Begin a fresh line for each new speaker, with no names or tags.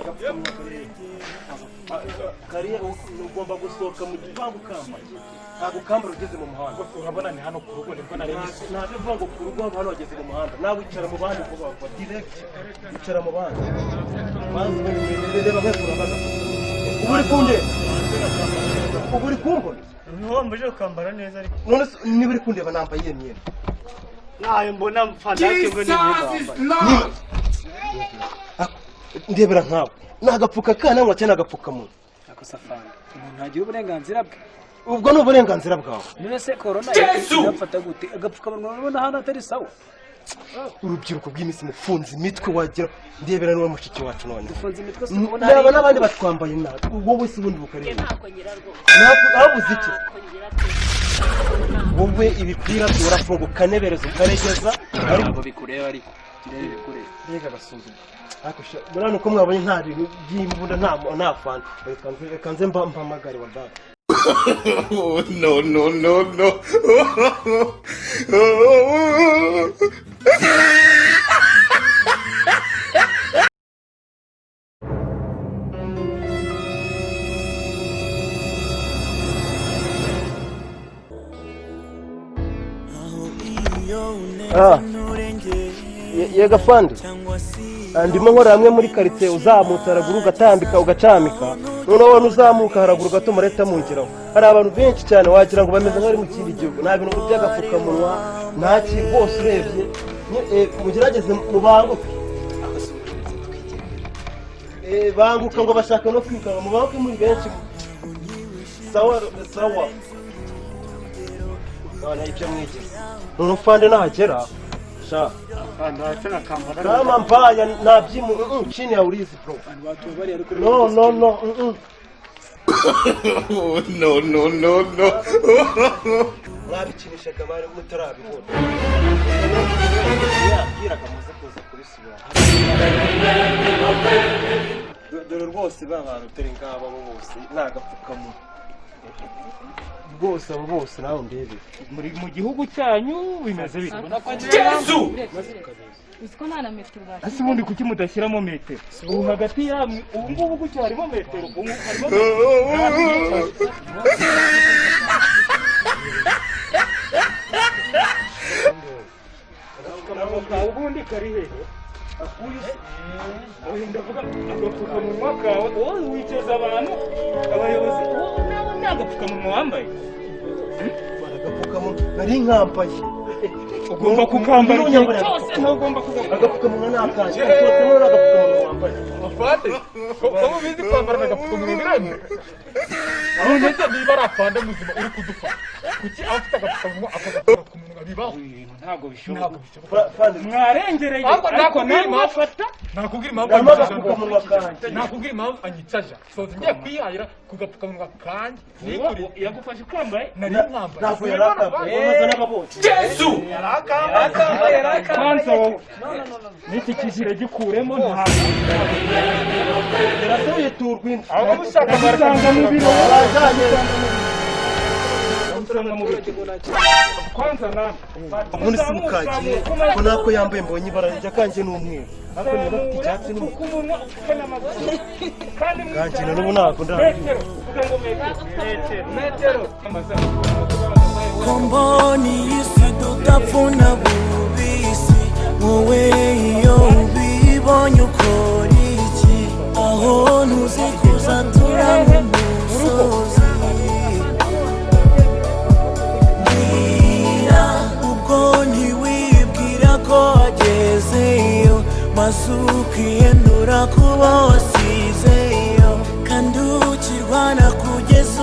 Agapfukamunwa kariya. Kariya ugomba gusohoka mu gipangu ukambaye, ntabwo ukambara ugeze mu muhanda.
Urabona ni hano ku rugo nibwo nari ngize.
Ntabwo bivuga ngo ku rugo, hano wageze mu muhanda nawe wicara mu bandi vuba vuba, direct wicara mu bandi. Maze reba nkekura ubu uri kundeba, ubu uri kumbona.
Ntiwambuje ukambara neza ariko.
None se niba uri kundeba, nambaye iyihe myenda?
Ntayo mbona mfana ngo ni imyenda wambaye.
Ndebera nkawe, ni agapfuka kananwa cyangwa ni agapfukamunwa?
Ako safari, umuntu ntagira uburenganzira bwe?
Ubwo ni uburenganzira bwawe.
None se corona yafata gute agapfukamunwa? Urabona hano atari sawa.
Urubyiruko rw'iminsi mufunze imitwe wagira. Ndebera niba mushiki wacu none
Dufunze imitwe se ubona?
Naba n'abandi batwambaye nabi, wowe se ubundi bukareba.
Ntako ngira rwose.
Habuze iki?
Ntako ngira pe.
Wowe ibipira urafunga ukanebereza ukaregeza, ariko
Ntabwo bikureba, ariko kirebe bikureba.
Mbega agasuzuma! Ariko sha, buriya nuko mwabonye nta bintu by'imbunda, nta fanta. Reka nze mpamagare wa data.
No, no, no, no.
Ah. Yega fandi. Ndimo nkora hamwe muri karitsiye, uzamutse haraguru ugatambika ugacamika, noneho wabona uzamuka haraguru gato murahita mungeraho. Hari abantu benshi cyane, wagira ngo bameze nk'abari mu kindi gihugu. Nta bintu by'agapfukamunwa, nta kintu rwose urebye. Mugerageze mubanguke. Banguka ngo bashaka no kwirukanka, mubanguke muri benshi. Sawa sawa, none ibyo mwigeze noneho fande nahagera sha. Kama mbaya nabyimu chini ya ulizi, bro. No, no, no.
No, no, no, no.
Mwabikinishaga bari mutarabibona, yabwiraga muze kuza kubisubira. Dore rwose ba bantu, dore ngaba bo bose ni agapfukamunwa rwose, abo bose nawe ndebe.
Muri mu gihugu cyanyu bimeze bite?
Uzi ko nta na metero
Ese ubundi kuki mudashyiramo metero ubu hagati yamwe? Ubu ngubu gutya harimo metero, ubu harimo metero. Agapfukamunwa kawe ubundi kari hehe? Oya, ndavuga agapfukamunwa kawe. Wowe wicaza abantu, abayobozi, wowe nawe nta gapfukamunwa wambaye.
Agapfukamunwa nari nkambaye.
Ugomba kukambara igihe
Nyambara
cyose, ntugomba kugambara.
Agapfukamunwa ni akanjye, agapfukamunwa ni agapfukamunwa wambaye.
Afande, ko mubizi kwambara agapfukamunwa biremewe? None se niba ari afande muzima uri kudufata, kuki aba afite agapfukamunwa akagakura ku munwa? Bibaho? Ntabwo bishoboka.
Fande.
Mwarengereye.
Ahubwo
ariko
nakubwira
nawe
impamvu.
wafata.
Nakubwira impamvu
Harimo
anyicaje.
agapfukamunwa kanjye.
Nakubwira impamvu anyicaje. Soza ngiye kwihahira ku gapfukamunwa kanjye nikuriye.
Yagufashe ukambaye.
Nari nkambaye.
Ntabwo yari akambaye, bamaze n'ababonye.
Kwanza wowe n'iki kijire gikuremo, ntabwo.
Birasa yiturwa indi.
Ahubwo mushaka
usanga mu biro.
Barajyanye.
Usanga mu biro kwanza nawe.
Ubundi si mukagiye ko nako yambaye, mbonye ibara rya kanjye n'umweru, ariko niba afite icyatsi n'umutuku.
Umunwa upfuke n'amaguru kandi.
Kanjye na n'ubu ntabwo ndabyumva.
Metero, uvuga ngo metero, metero.
Komboni isi tudapfuna bubisi, wowe iyo ubibonye ukora iki? Aho ntuzi kuzatura nk'umusozi. Mbwira, ubwo ntiwibwira ko wagezeyo, maze ukiyenura kuba wasizeyo kandi ukirwana kugeza